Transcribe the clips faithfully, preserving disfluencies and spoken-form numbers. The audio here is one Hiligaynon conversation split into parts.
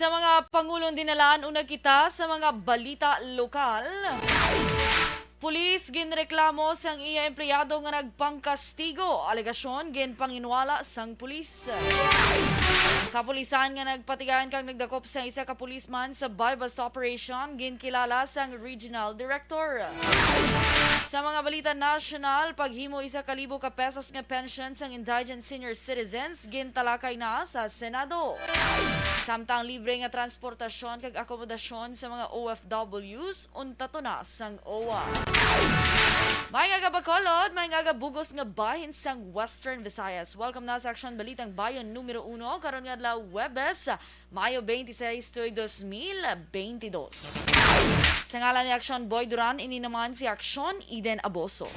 Sa mga pangulong dinalaan, una kita sa mga balita lokal. Pulis ginreklamo sang iya empleyado nga nagpangkastigo. Alegasyon, ginpanginwala sang pulis. Kapulisan nga nagpatigayon kag nagdakop sa isa ka pulisman sa buy-bust operation, ginkilala sang regional director. Sa mga balita nasyonal, paghimo isa ka libo ka pesos nga pensyon sang indigent senior citizens gintalakay na sa Senado. Samtang libre nga transportasyon kag akomodasyon sa mga O F Ws, untato na sang O W A. Maayong aga, Bacolod, maayong aga, bug-os nga bahin sang Western Visayas. Welcome na sa Aksyon Balitang Bayan numero uno, karon nga adlaw, Huwebes, Mayo twenty-six tuig dos mil twenty-dos. Sa ngalan ni Aksyon Boy Duran, ini naman si Aksyon Eden Aboso.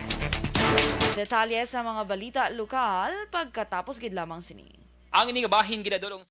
Detalye sa mga balita lokal pagkatapos gid lamang sini. Ang ini nga bahin ginadulong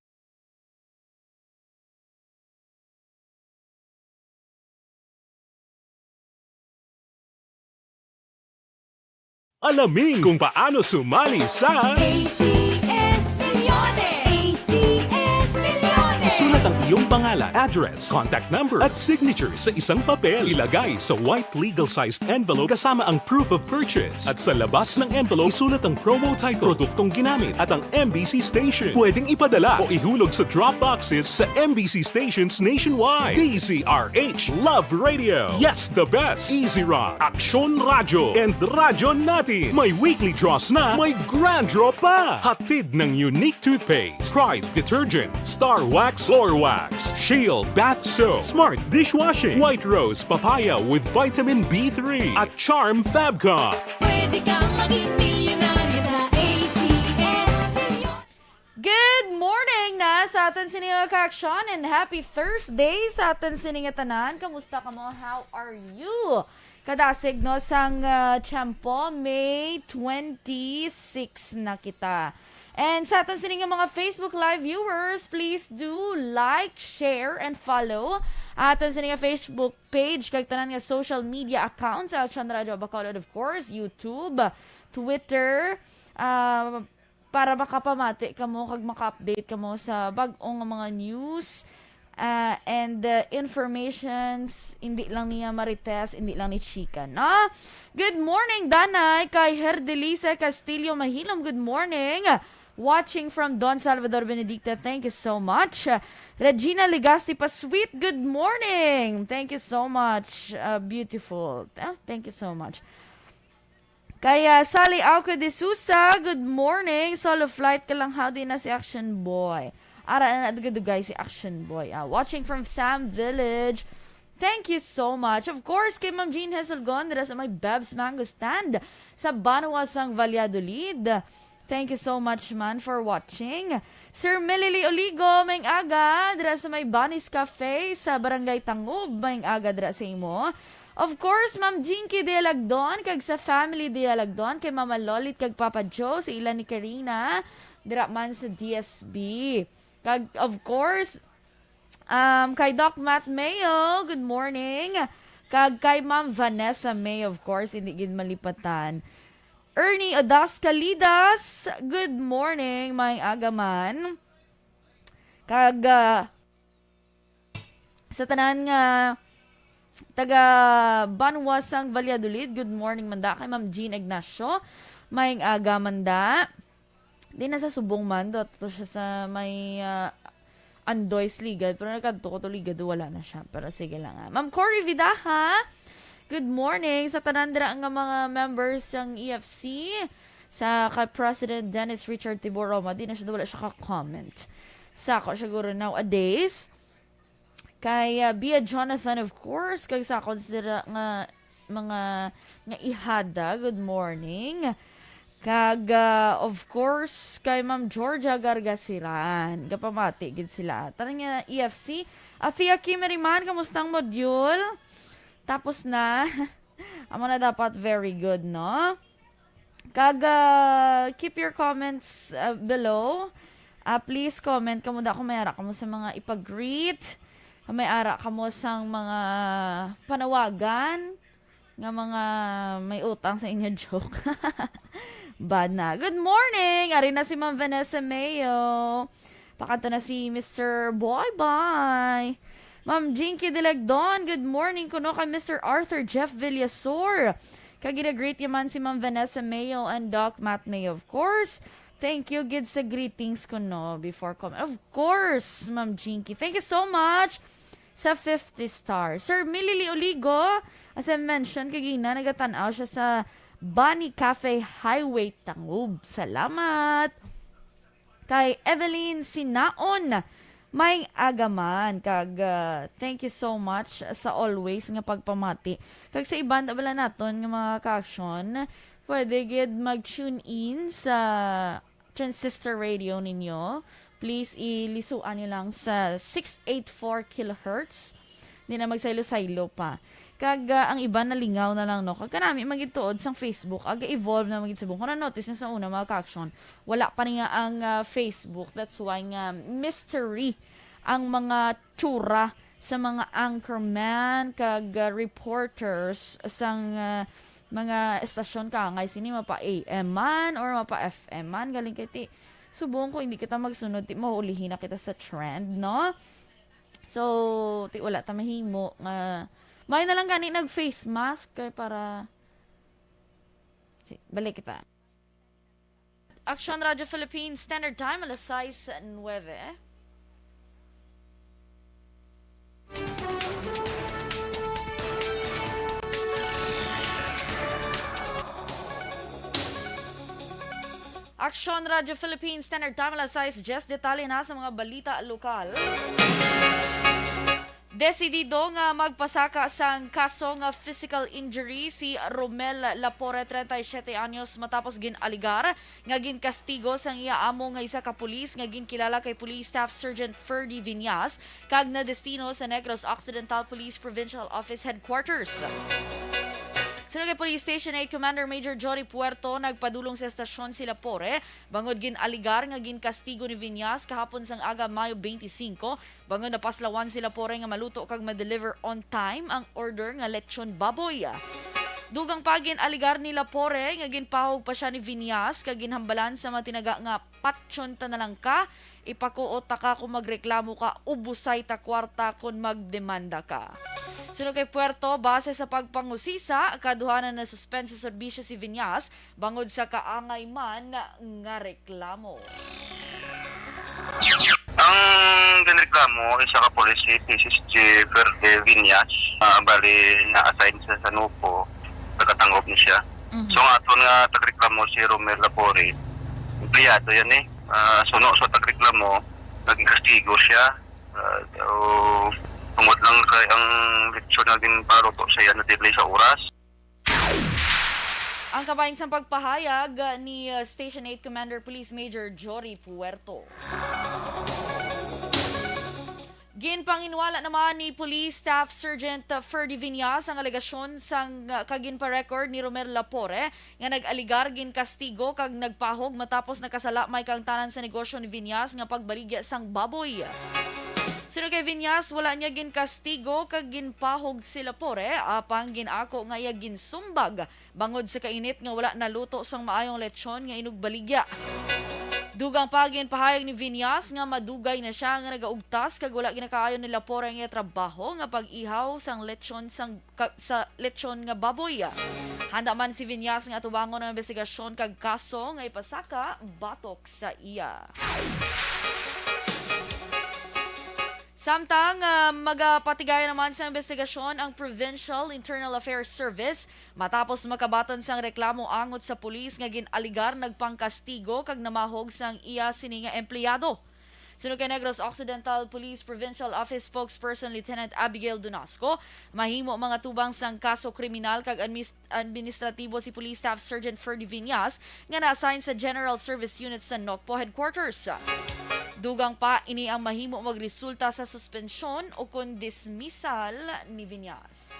Alaming kung paano sumali sa A C S Milyones! A C S Milyones! Isulat ang iyong pangalan, address, contact number, at signature sa isang papel. Ilagay sa white legal-sized envelope kasama ang proof of purchase. At sa labas ng envelope, isulat ang promo title, produktong ginamit, at ang M B C station. Pwedeng ipadala o ihulog sa drop boxes sa M B C stations nationwide. D Z R H Love Radio. Yes, the best. Easy Rock, Aksyon Radyo, and Radyo Natin. May weekly draws na, may grand draw pa. Hatid ng Unique Toothpaste, Pride Detergent, Star Wax Floor Wax, Shield Bath Soap, Smart Dishwashing, White Rose Papaya with Vitamin B three, at Charm Fabcon. Pwede kang maging milyonaryo sa A C S Milyones. Good morning na sa aton sini nga kaaksyon and happy Thursday sa aton sini nga tanan. Kamusta kamo? How are you? Kadasig, no, sang, ah, tiyempo, May twenty-six na kita. And sa aton sini nga mga Facebook Live viewers, please do like, share, and follow aton sini nga Facebook page kag tanan nga social media accounts sa Aksyon Radyo Bacolod, of course, YouTube, Twitter, ah, para makapamati kamo kag maka-update kamo sa bag-o nga mga news, ah, and, uh, informations, hindi lang niya Marites, hindi lang ni Chika, no? Good morning, Danay, kay Herdelisa Castillo Mahilom. Good morning. Watching from Don Salvador Benedicta. Thank you so much. Regina Legazpi Pasuit, good morning. Thank you so much. Uh, beautiful. Ah, thank you so much. Kay, ah, Sally Auca de Sousa, good morning. Solo flight ka lang, how di na si Action Boy? Ara na nadugay-dugay si Action Boy. Ah, watching from Sam Village. Thank you so much. Of course, kay Ma'am Jean Heselgon, dira sa may Beb's Mango Stand sa Banwa sang Valladolid. Thank you so much, man, for watching. Sir Melily Oligo, maayong aga, dira sa may Bunny's Cafe sa Barangay Tangub, maayong aga dira sa imo. Of course, Ma'am Jinky Dialagdon, kag sa family Dialagdon, kay Mama Lolit kag Papa Joe, sa ila ni Karina, dira man sa D S B. Kag, of course, um, kay Doc Matt Mayo, good morning. Kag kay Ma'am Vanessa May, of course, hindi gid malipatan. Ernie Odas Calidas, good morning, maayong aga man. Kag, ah, sa tanan nga taga Banwa sang Valladolid, good morning man da kay Ma'am Jean Ignacio. Maayong aga man da. Di na sa subong man, do to siya sa may, ah, Andoy's Ligad, pero nagkadto ko to Ligad, wala na siya. Pero sige lang, ah. Ma'am Cory Vidaha, good morning sa tanan dira nga mga members sang E F C. Sa kay President Dennis Richard Tibor Roma, di na siya, wala siya ka-comment. Sa ako siguro nowadays. Kay, ah, Bia Jonathan, of course, kag sa akon sila nga mga nga ihada, good morning. Kag, ah, of course, kay Ma'am Georgia Gargasiran, gapamati gid sila. Tanan nga E F C, Afia Kimeriman, kamusta ang module? Tapos na. Amo na dapat very good, no? Kag, ah, keep your comments, ah, below. Ah, please comment kamo da kung may ara kamo sa mga ipag-greet, kung may ara kamo sang mga panawagan nga mga may utang sa inyo. Joke. Bad na. Good morning! Ari na si Ma'am Vanessa Mayo. Ato na si Mister Boy Boy. Ma'am Jinky Dilagdon, good morning kuno kay Mister Arthur Jeff Villasor. Kag gina-greet niya man si Ma'am Vanessa Mayo and Doc Matt Mayo, of course. Thank you gid sa greetings kuno before com-, of course, Ma'am Jinky. Thank you so much sa fifty star. Sir Milili Oligo, as I mentioned kagina, nagatan-aw siya sa Bani Cafe Highway Tangub. Salamat. Kay Evelyn Sinaon, may agaman. Kag, ah, thank you so much sa always nga pagpamati. Kag sa iban, bala naton nga mga ka-action, pwede gid mag-tune in sa transistor radio ninyo. Please, ilisuan nyo lang sa six eight four kilohertz. Di na magsaylo-saylo pa. Kag, ah, ang iban nalingaw na lang, no? Kag kanami magituod sang Facebook, aga-evolve na magit subong. Kung na-notice nyo sa una, mga ka-action, wala pa niya ang, ah, Facebook. That's why nga mystery ang mga tsura sa mga anchorman kag, ah, reporters sang, ah, mga estasyon, kangay sini, mapa A M man or mapa F M man. Galing kay ti, subong ko, hindi kita magsunod, ti maulihi na kita sa trend, no? So, ti wala ta mahimo nga, may na lang gani nag-face mask kay para, si, balik kita. Action Radio Philippines, Standard Time, alas sais nuebe. Action Radio Philippines, Standard Time, alas sais diyes, detalye na sa mga balita lokal. Desidido nga magpasaka sang kaso nga physical injury si Romel Lapore, treinta y siete anyos, matapos gin-aligar nga ginkastigo sang iya amo nga isa ka pulis nga ginkilala kay Police Staff Sergeant Ferdy Viñas kag nadestino sa Negros Occidental Police Provincial Office Headquarters. Suno kay Police Station eight Commander Major Jory Puerto, nagpadulong sa estasyon si Lapore bangod gin-aligar nga ginkastigo ni Viñas kahapon sang aga, Mayo twenty-five, bangod napaslawan si Lapore nga maluto kag ma-deliver on time ang order nga lechon baboy. Dugang pa, gin-aligar ni Lapore nga ginpahog pa siya ni Viñas kag ginhambalan sa mga tinaga nga, "Patyon ta na lang ka, ipakuot ta ka kung magreklamo ka, ubusay ta kwarta kon magdemanda ka." Suno kay Puerto, base sa pagpangusisa, kaduha na nasuspend sa serbisyo si Viñas bangod sa kaangay man nga reklamo. Ang ginreklamo, isa ka pulis, si P C S G Verde Viñas, ah, bali na-assign sa Sanupo, taga-Tangub ni siya. Mhm. So, ang aton nga tagreklamo si Romel Lapore, empleyado yan eh. Ah, suno sa tagreklamo, naging kastigo siya. Ah, so, tungod lang kay ang lechon nga ginpaluto sa iya na-delay sa oras. Ang kabahin sang pagpahayag ni, uh, Station eight Commander Police Major Jory Puerto. Ginpanginwala naman ni Police Staff Sergeant Ferdy Viñas ang alegasyon sang, uh, kaginpa-record ni Romel Lapore nga nag-aligar, ginkastigo kag nagpahog matapos nakasalamay kang tanan sa negosyo ni Viñas nga pagbaligya sang baboy. Suno kay Viñas, wala niya ginkastigo kag ginpahog si Lapore, apang gin-ako nga iya ginsumbag bangod sa kainit nga wala naluto sang maayong lechon nga inugbaligya. Dugang pa, ginpahayag ni Viñas nga madugay na siya nga nagaugtas kag wala ginakaayo ni Lapore ang iya trabaho nga pag-ihaw sang lechon sang ka-, sa lechon nga baboy. Handa man si Viñas nga atubangon ang investigasyon kag kaso nga ipasaka batok sa iya. Samtang, ah, magapatigayon naman sa investigasyon ang Provincial Internal Affairs Service matapos makabaton sang reklamo angot sa pulis nga gin-aligar nagpangkastigo kag namahog sang iya sini nga empleyado. Suno kay Negros Occidental Police Provincial Office Spokesperson Lieutenant Abigail Dunasco, mahimo mga tubang sang kaso kriminal kag admis-, administratibo si Police Staff Sergeant Ferdy Viñas nga na-assign sa General Service Unit sa Nocpo Headquarters. Dugang pa, ini ang mahimo magresulta sa suspensyon o kon dismissal ni Viñas.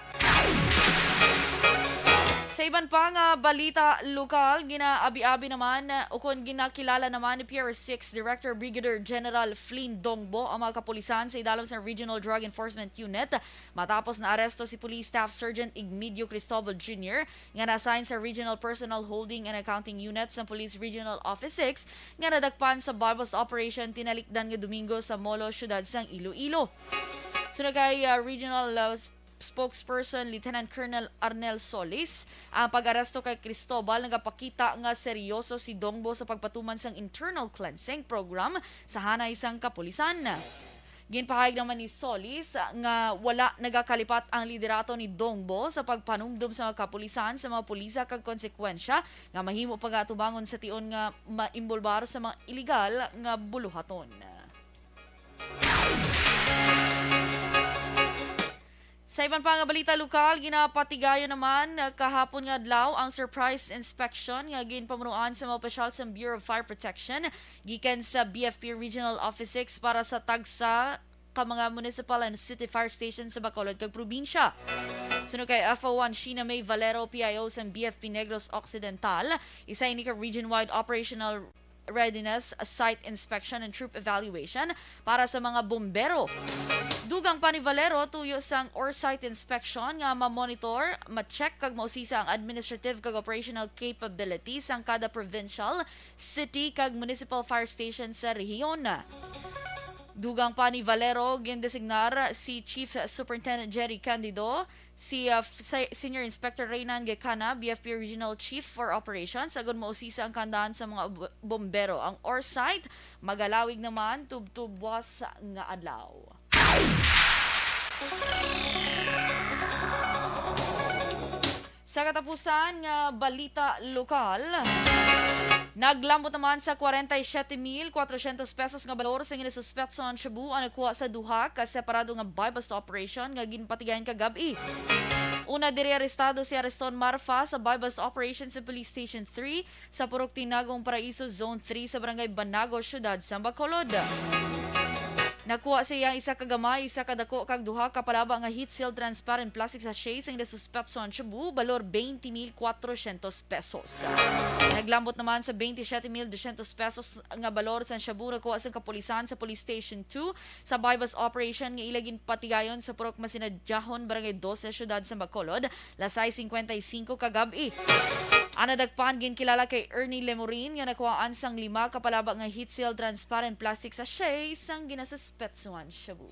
Sa iban pa nga balita lokal, ginaabi-abi naman, uh, ukon ginakilala naman ni Pier six Director Brigadier General Flynn Dongbo ang mga kapulisan sa idalom sa Regional Drug Enforcement Unit matapos na aresto si Police Staff Sergeant Igmedio Cristobal Junior nga na-assign sa Regional Personnel Holding and Accounting Unit sa Police Regional Office six nga nadakpan sa buy-bust operation tinalikdan nga Domingo sa Molo, siyudad sang Iloilo. Sunod kay, uh, Regional, uh, spokesperson Lieutenant Colonel Arnel Solis, ang pag-aresto kay Cristobal nagapakita nga seryoso si Dongbo sa pagpatuman sang internal cleansing program sa hanay sang kapulisan. Ginpahayag naman ni Solis nga wala nagakalipat ang liderato ni Dongbo sa pagpanumdom sa mga kapulisan sa mga pulisa kag konsekwensya nga mahimo pa nga atubangon sa tion nga maimbulbar sa mga iligal nga buluhaton. Sa iban pa nga balita lokal, ginapatigayon naman, uh, kahapon nga adlaw ang surprise inspection nga ginpamunuan sa mga opisyal sa Bureau of Fire Protection gikan sa B F P Regional Office six para sa tagsa ka mga municipal and city fire station sa Bacolod kag probinsya. Suno kay F O one Sheena May Valero, P I O sa B F P Negros Occidental, isa ini ka region-wide operational readiness, site inspection, and troop evaluation para sa mga bombero. Dugang pa ni Valero, tuyo sang or site inspection nga ma-monitor, ma-check, kag mausisa ang administrative kag operational capability sang kada provincial, city, kag municipal fire station sa rehiyon. Dugang pa ni Valero, gindesignar si Chief Superintendent Jerry Candido, si, uh, f-, si-, Senior Inspector Reynan Gecana, B F P Regional Chief for Operations, agod mausisa ang kahandaan sa mga b-, bombero. Ang or site magalawig naman tubtob buwas nga adlaw. Sa katapusan nga balita lokal, naglambot naman sa kwarenta y siyete mil kwatrosyentos pesos nga balor sa ginasuspetso ang shabu ang nakuha sa duha ka separado nga buy-bust operation nga ginpatigayon kagab-i. Una diri arestado si Ariston Marfa sa buy-bust operation sa Police Station three sa Purok Tinagong Paraiso, Zone three sa Barangay Banago, Siyudad sa Bacolod. Nakuha sa iya ang isa ka gamay, isa ka dako, kag duha ka palaba nga heat-sealed transparent plastic sachet sang nasuspetso ang shabu, balor twenty mil kwatrosyentos pesos. Naglambot naman sa twenty-siyete mil dosyentos pesos nga balor sang shabu nakuha sang kapulisan sa Police Station two sa buy-bust operation nga ila ginpatigayon sa Purok Masinadyahon, Barangay Doce, Siyudad sa Bacolod, las sais cincuenta y cinco kagab-i. Ang nadakpan ginkilala kay Ernie Lemorin nga nakuhaan sang lima ka palaba nga heat-sealed transparent plastic sachet sang ginasuspetsuhan shabu.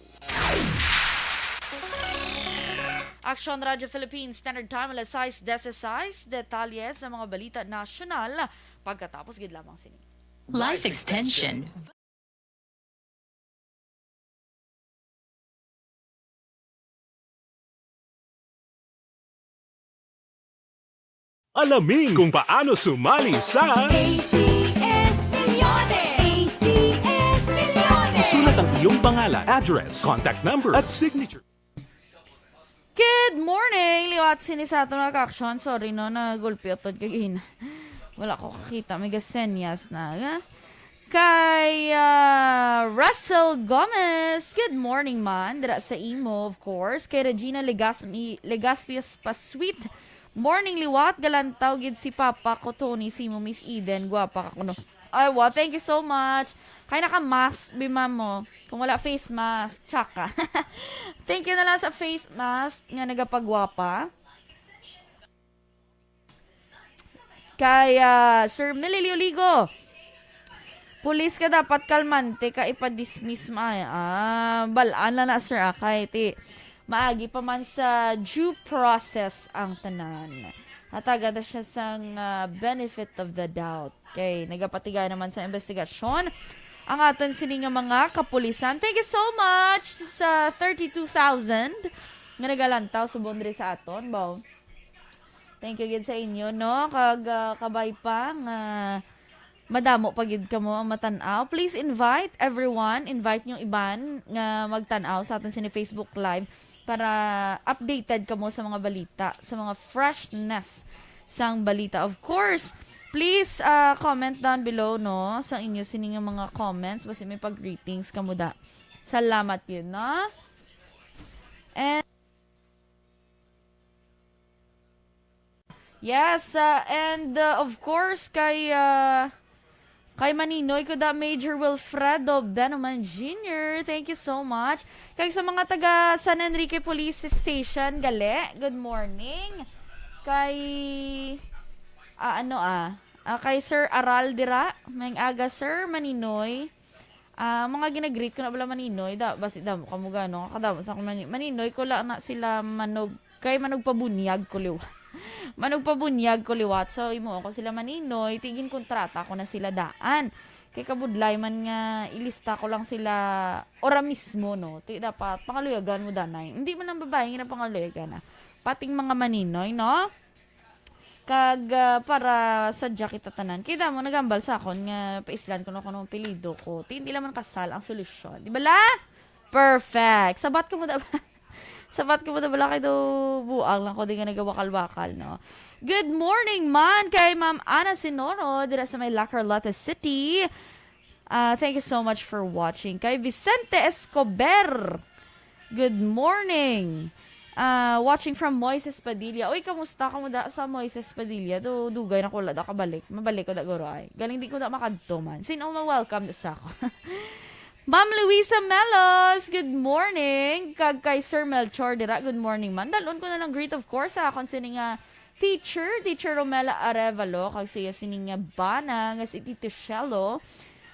Aksyon Radyo Philippines Standard Time, alas sais dise-sais. Detalye sa mga balita nasyonal pagkatapos gid lamang sini. Life extension. Alamin kung paano sumali sa A C S Millones. A C S Millones. Isulat ang iyong pangalan, address, contact number, at signature. Good morning! Liwat sini sa aton nga ka-aksyon. Sorry, no, nagulpi utod kag hin-, wala ko kakita. May gasenyas na, ha? Kay, ah, Russell Gomez, good morning, man. Dira sa imo, of course. Kay Regina Legaspi, Legaspios Pasweet, morning, liwat. Galantaw gid si Papa ko, Tony, si imo, Miss Eden. Gwapa ka kuno. Ay, wow, thank you so much. Kay naka-mask, bi, ma'am, mo. Kung wala face mask, tsaka. Thank you na lang sa face mask nga nagapagwapa. Kay, ah, Sir Melilio Ligo, pulis ka, dapat kalmante ka, ipa-dismiss mo. Ay, ah, balaan na na, sir, ah, kay ti, maagi pa man sa due process ang tanan. Hatagan na siya sang, ah, benefit of the doubt. Kay nagapatigay naman sa investigasyon ang aton sini nga mga kapulisan. Thank you so much sa thirty-two thousand nga nagalantaw subong diri sa aton, baw. Thank you gid sa inyo, no? Kag, ah, kabay pa nga madamo pa gid kamo ang matan-aw. Please invite everyone, invite niyo iban nga magtan-aw sa aton sini Facebook Live para updated kamo sa mga balita, sa mga freshness sang balita. Of course, please, ah, comment down below, no, sa inyo sini nga mga comments, basi may pag-greetings kamo da. Salamat yun, no? And Yes, uh, and uh, of course, kay uh, kay Maninoy ko da, Major Wilfredo Benuman Junior Thank you so much. Kay sa mga taga San Enrique Police Station, gali, good morning. Kay, ah, ano ah, ah, kay Sir Aral dira, maayong aga, Sir Maninoy. Ah, mga ginagreet ko na bala Maninoy, da, basi damo kamo gano, kadamo sa akong Mani-, Maninoy ko lang na sila manog, kay manugpabunyag ko liwat. Manugpabunyag ko liwat, so imo ko sila Maninoy, ti ginkontrata ko na sila daan. Kay kabudlay man nga ilista ko lang sila ora mismo, no? Ti dapat pangaluyagan mo danay. Hindi man ang babae nga pangaluyagan na. Pating mga Maninoy, no? Kag ah, para sa kita tanan, kay damo nagambal sa akon nga paislan ko no kuno ang apelyido ko. Ti hindi lang man kasal ang solusyon. Di ba la? Perfect. Sabat ko mo da Sabat ko mo da bala kay do buang lang ko di nga nagawakal-wakal, no? Good morning man kay Ma'am Ana Sinoro dira sa may La Carlota City. Ah, thank you so much for watching. Kay Vicente Escobar, good morning. Ah, watching from Moises Padilla. Uy, kamusta? Kamuda sa Moises Padilla? Do, dugay na ko wala da kabalik. Mabalik ko da guro ay. Galing di ko da makadto man. Sino ma-welcome sa ako? Ma'am Luisa Melos, good morning. Kag kay Sir Melchor dira, good morning man. Dalon ko na lang greet, of course, sa akon sini nga teacher, Teacher Romela Arevalo, kag siya sini nga bana nga si Tito Shelo,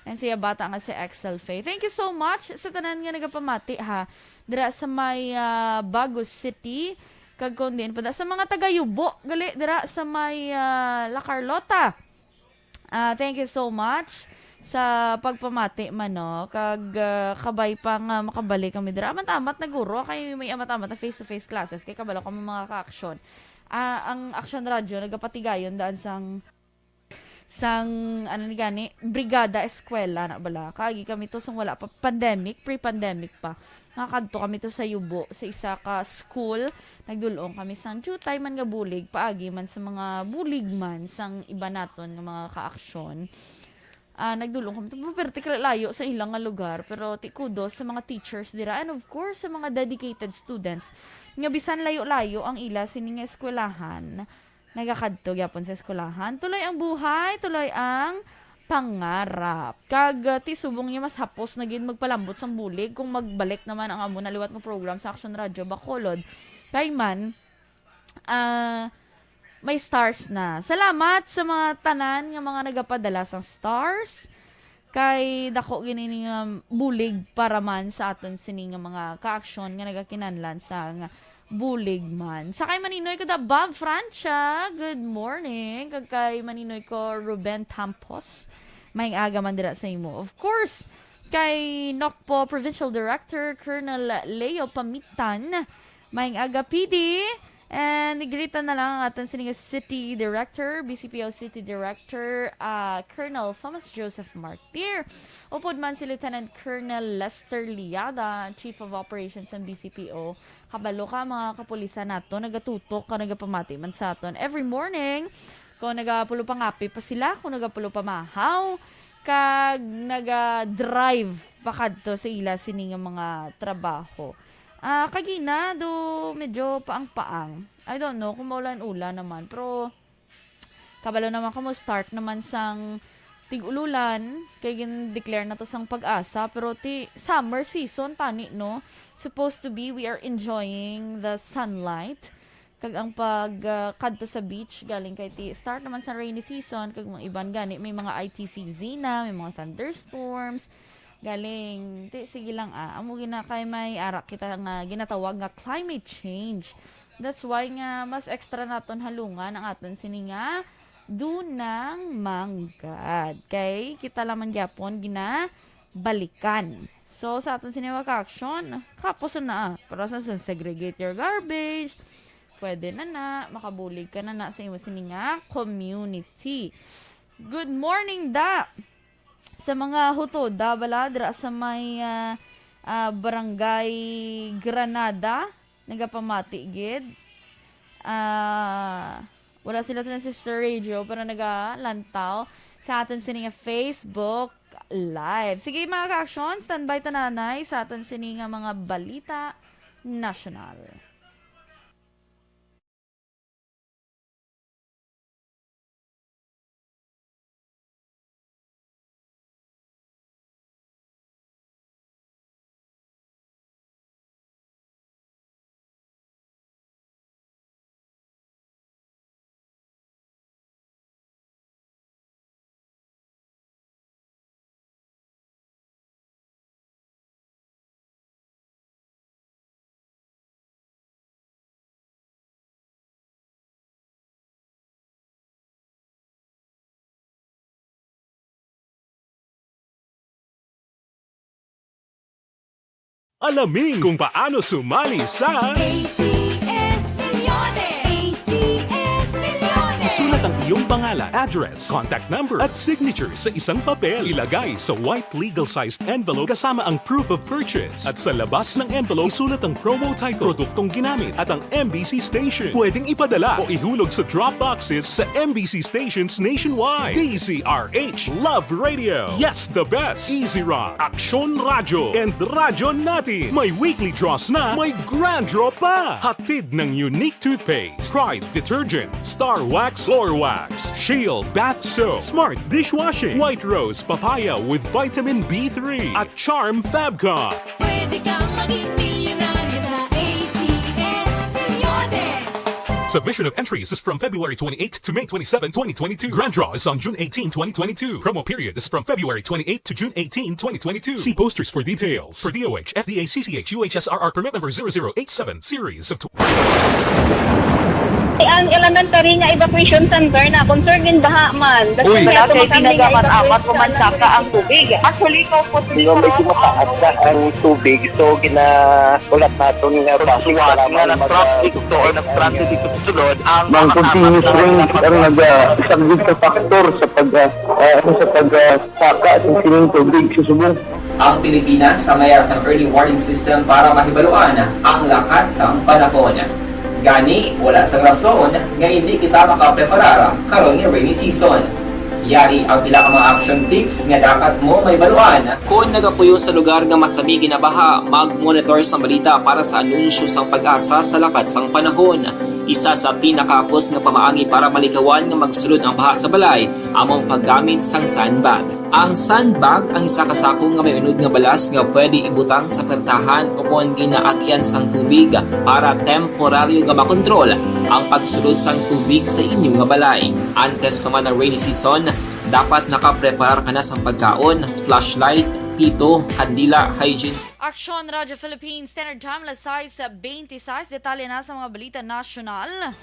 and siya bata nga si Excel Faye. Thank you so much sa tanan nga nagapamati, ha, dira sa may ah, Bago City, kag kung diin pa da, sa mga taga Yubo, gali dira sa may ah, La Carlota. Ah, thank you so much sa pagpamati man, no? Kag ah, kabay pa nga makabalik kami dira. Amat-amat na guro kay may amat-amat na face-to-face classes kay kabalo kami mga ka-aksyon. Ah, ang Aksyon Radyo nagapatigayon daan sang sang ano ni gani, Brigada Eskwela na bala. Kaagi kami to sang wala pa pandemic, pre-pandemic pa. Nakakadto kami to sa Yubo, sa isa ka school. Nagdulong kami sang diutay man nga bulig, paagi man sa mga bulig man sang iba naton nga mga kaaksyon. Ah, nagdulong kami to, pero ti kalayo sa ilang nga lugar. Pero ti kudos sa mga teachers dira, and of course sa mga dedicated students nga bisan layo-layo ang ila sini nga eskwelahan, nagakadto gyapon sa eskwelahan. Tuloy ang buhay, tuloy ang pangarap. Kag ah, ti subong niya mas hapos na gid magpalambot sang bulig kung magbalik naman ang amo na liwat nga program sa Action Radio Bacolod. Kay man, ah, may stars na. Salamat sa mga tanan nga mga nagapadala sang stars. Kay dako gini nga bulig para man sa aton sini nga mga kaaksyon nga nagakinahanglan sang bulig man. Sa kay Maninoy ko da, Bob Francia, good morning. Kag kay Maninoy ko, Ruben Tampos, may aga man dira sa imo. Of course, kay Nokpo Provincial Director Colonel Leo Pamitan, may aga, P D. And greet na lang ang aton sini nga City Director, B C P O City Director, ah, Colonel Thomas Joseph Martir. Upod man si Lieutenant Colonel Lester Liada, Chief of Operations ng B C P O. Kabalo ka, mga kapulisan nato, nagatutok ka, nagapamati man sa aton every morning. Kung nagapulo pangapi pa sila, kung nagapulo pamahaw, kag naga-drive pa kadto sa ila sini nga mga trabaho. Ah, kagina do medyo paang-paang. I don't know kung maulan-ulan naman, pero kabalo naman kamo, start naman sang tig-ululan, kay gin-declare na to sang PAGASA, pero ti summer season tani, no? Supposed to be, we are enjoying the sunlight. Kag ang pag ah, kadto sa beach, galing kay ti start naman sa rainy season, kag mga iban gani, may mga I T C Z na, may mga thunderstorms. Galing, ti sige lang ah. Amo gina kay may ara kita nga ginatawag nga climate change. That's why nga mas extra naton halungan ang aton sini nga dunang manggad. Kay kita lang man gyapon ginabalikan. So, sa aton sini nga ka-action, kapos na ah. Para sa, sa segregate your garbage, pwede na na, makabulig ka na na sa imo sini nga community. Good morning, da! Sa mga hutoda, bala, dira sa may ah, ah, Barangay Granada, nagapamati gid. Ah, wala sila sa Sister Radio, pero nagalantaw sa aton sini nga Facebook Live. Sige, mga ka-action, standby ta nanay sa aton sini nga mga balita nasyonal. Alamin kung paano sumali sa A C S Millones! A C S Millones! Isulat ang iyong pangalan, address, contact number, at signature sa isang papel. Ilagay sa white legal-sized envelope kasama ang proof of purchase. At sa labas ng envelope, isulat ang promo title, produktong ginamit, at ang M B C station. Pwedeng ipadala o ihulog sa drop boxes sa M B C stations nationwide. D Z R H Love Radio. Yes, the best. Easy Rock, Aksyon Radyo, and Radyo Natin. May weekly draws na, may grand draw pa. Hatid ng Unique Toothpaste, Pride Detergent, Star Wax Floor Wax, Shield Bath Soap, Smart Dishwashing, White Rose Papaya with Vitamin B three, at Charm Fabcon. Pwede kang maging milyonaryo sa A C S Millones. Submission of entries is from February twenty-eighth to May twenty-seven, twenty twenty-two. Grand draw is on June eighteen, twenty twenty-two. Promo period is from February twenty-eighth to June eighteen, twenty twenty-two. See posters for details. For D O H, F D A, C C H, U H S R R permit number zero zero eight seven, series of tw- Ang elementary nga evacuation center na concerned in baha man. Uy. Wala kay ginagamat-amat ko man saka ang tubig. Actually, ikaw po, hindi ko mataas na ang tubig. So, gina-, ulat naton nga base nga para na mag-, traffic to or nag-transit dito sa sulod ang Ang mga continuous kasama rain ang naga-, isang big factor sa pag-, ah, ah, sa pag-, ah, saka sa sining tubig sa subong. Ang Pilipinas sa mayara sang early warning system para mahibaluan ang lakat sang panahon. Gani, wala sang rason nga hindi kita makapreparar karon nga rainy season. Yari ang pila ka mga action tips nga dapat mo mahibaluan. Kon nagapuyo sa lugar nga masami ginabaha, mag-monitor sang balita para sa anunsyo sang PAGASA sa lakat sang panahon. Isa sa pinakahapos nga pamaagi para malikawan nga magsulod ang baha sa balay amo ang paggamit sang sandbag. Ang sandbag ang isa ka sako nga may unod nga balas nga pwede ibutang sa pertahan ukon ginaagian sang tubig para temporaryo nga makontrol ang pagsulod sang tubig sa inyo nga balay. Antes pa man ang rainy season, dapat nakapreparar ka na sang pagkaon, flashlight, pito, kandila, hygiene. Aksyon Radyo Philippines, Standard Time, alas sais beintisais. Detalye na sa mga balita nasyonal.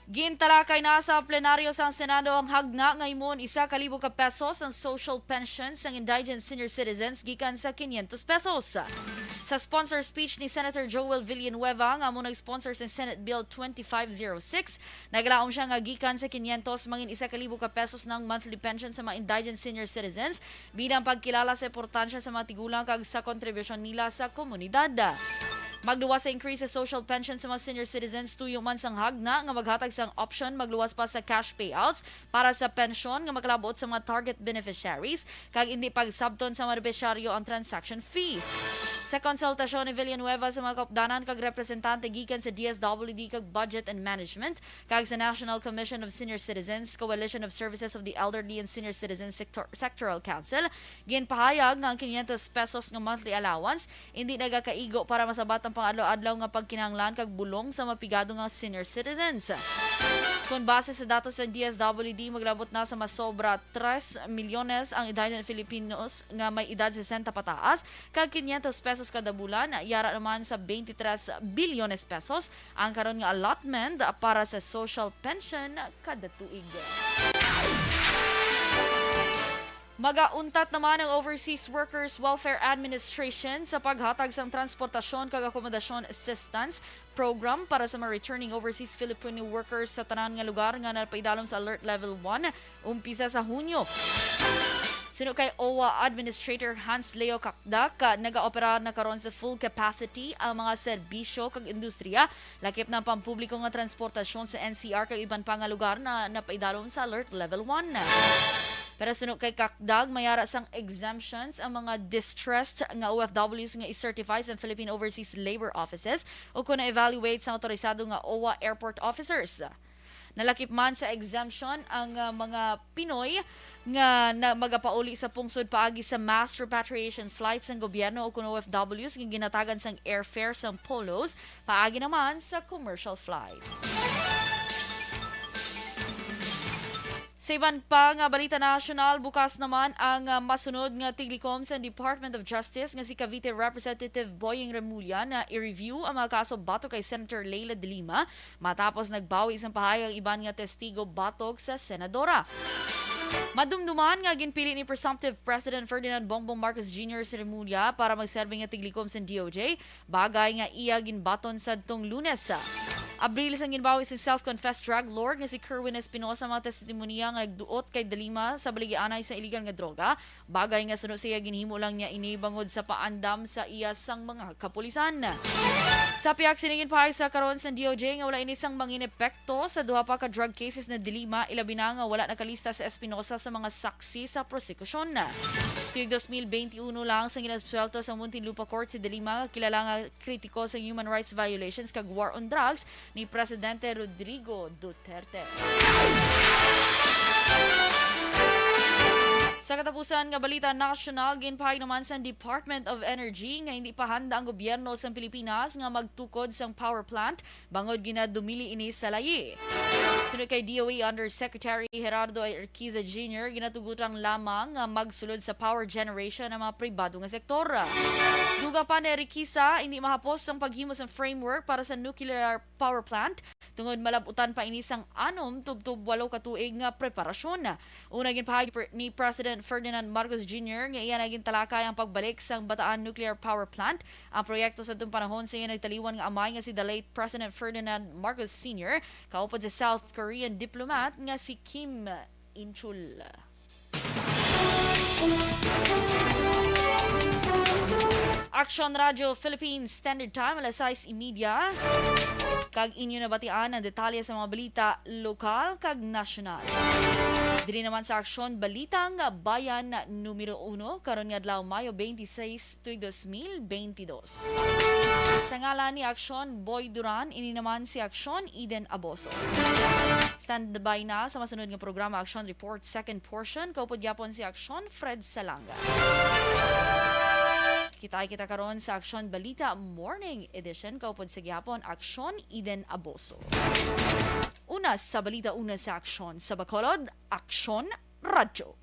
Gintalakay na sa plenaryo sang Senado ang hagna nga himuon isa ka libo ka pesos ang social pension sang indigent senior citizens gikan sa kinyentos pesos. Sa sponsor speech ni Senator Joel Villanueva nga amo nag-sponsor sa Senate Bill twenty-five zero six, naglaom sia nga gikan sa kinyentos mangin isa ka libo ka pesos na ang monthly pension sa mga indigent senior citizens bilang pagkilala sa importansya sa mga tigulang kag sa kontribusyon nila sa komunidad. Magluwas sa increase sa social pension sa mga senior citizens tuyo man sang hagna nga maghatag sang option magluwas pa sa cash payouts para sa pensyon nga makalabot sa mga target beneficiaries kag indi pagsabton sa mga benepisyaryo ang transaction fee. Sa konsultasyon ni Villanueva sa mga kaupdanan kag representante gikan sa D S W D kag Budget and Management kag sa National Commission of Senior Citizens, Coalition of Services of the Elderly and Senior Citizens Sector-, Sectoral Council, ginpahayag nga ang kinyentos pesos nga monthly allowance indi nagakaigo para masabat ang pang-adlaw-adlaw nga pagkinahanglan kag bulong sa mga pigado nga senior citizens. Kon base sa datos sa D S W D, maglabot na sa masobra tres milyones ang indigent Filipinos nga may edad sesenta pataas, kag kinyentos pesos kada bulan, yara naman sa twenty-three bilyones pesos ang karon nga allotment para sa social pension kada tuig. Magauntat naman ang Overseas Workers Welfare Administration sa paghatag sang transportasyon kag akomodasyon assistance program para sa mga returning overseas Filipino workers sa tanan nga lugar nga napaidalom sa Alert Level one umpisa sa Hunyo. Suno kay O W W A Administrator Hans Leo Cacdac, ah, nagaoperar na karon sa full capacity ang mga serbisyo kag industriya, lakip na ang pampubliko nga transportasyon sa N C R kag iban pa nga lugar na napaidalom sa Alert Level one. Pero suno kay Cacdac, mayara sang exemptions ang mga distressed nga O F Ws nga i-certify sa Philippine Overseas Labor Offices o kon na-evaluate sa autorisado nga O W W A airport officers. Nalakip man sa exemption ang, ah, mga Pinoy nga na, magapauli sa pungsod paagi sa mass repatriation flight sang gobyerno o kon O F Ws nga ginatagan sang airfare sang polos paagi naman sa commercial flights. Sa iban pa nga balita nasyonal, bukas naman ang, ah, masunod nga tiglikom sa Department of Justice nga si Cavite Representative Boying Remulla na i-review ang mga kaso batok kay Senator Leila de Lima matapos nagbawi sang pahayag ang iban nga testigo batok sa senadora. Madumduman nga ginpili ni Presumptive President Ferdinand Bongbong Marcos Junior si Remulla para magserbi nga tiglikom sa D O J, bagay nga iya ginbaton sadtong Lunes. Abril sang ginbawi sa self-confessed drug lord nga si Kerwin Espinosa ang mga testimonya nga nagduot kay Dalima sa baligianay sa iligal nga droga, bagay nga suno siya ginhimo lang niya ini bangod sa paandam sa iya sang mga kapulisan. Sa pihak sini, ginpahayag sa karon sa D O J nga wala ini sang mangin epekto sa duha pa ka drug cases na Dalima, ilabi na nga wala nakalista sa Espinosa sa mga saksi sa prosekusyon. Tuig dos mil benti uno lang sa ginabsuwelto sa Muntinlupa Court si Dalima, nga kilala nga kritiko sa human rights violations kag war on drugs ni Presidente Rodrigo Duterte. Sa katapusan nga balita nasyonal, ginpahayag naman sa Department of Energy nga hindi pa handa ang gobyerno sa Pilipinas nga magtukod sang power plant bangod ginadumili ini sa layi. Sunod kay D O E Undersecretary Gerardo Erquiza Junior, ginatugutang lamang nga magsulod sa power generation ang mga pribado nga sektor. Dugang pa ni Erquiza, hindi mahapos ang paghimo sang framework para sa nuclear power plant tungod malab-utan pa ini sang anom tubtob walo ka tuig nga preparasyon. Una, ginpahayag ni Pre-, ni President Ferdinand Marcos Junior nga iya na gintalakay ang pagbalik sang Bataan Nuclear Power Plant. Ang proyekto sa atong panahon sa iyang nagtaliwan nga amay nga si the late President Ferdinand Marcos Senior kaupod sa South Korean diplomat nga si Kim Inchul. Aksyon Radyo Philippines Standard Time, alas sais y media. Kag inyo nabatian ang detalye sa mga balita lokal kag nasyonal. Diri naman sa Aksyon Balita nga Bayan numero uno, karon nga adlaw, Mayo twenty-six, tuig dos mil twenty-dos. Sa ngalan ni Aksyon Boy Duran, ini naman si Aksyon Eden Aboso. Standby na sa masunod nga programa, Aksyon Report, second portion, kaupod gyapon si Aksyon Fred Salanga. Kita kita karon sa Aksyon Balita Morning Edition, kaupod sa gyapon Aksyon Eden Aboso. Una sa balita, una sa aksyon sa Bacolod, Aksyon Radyo.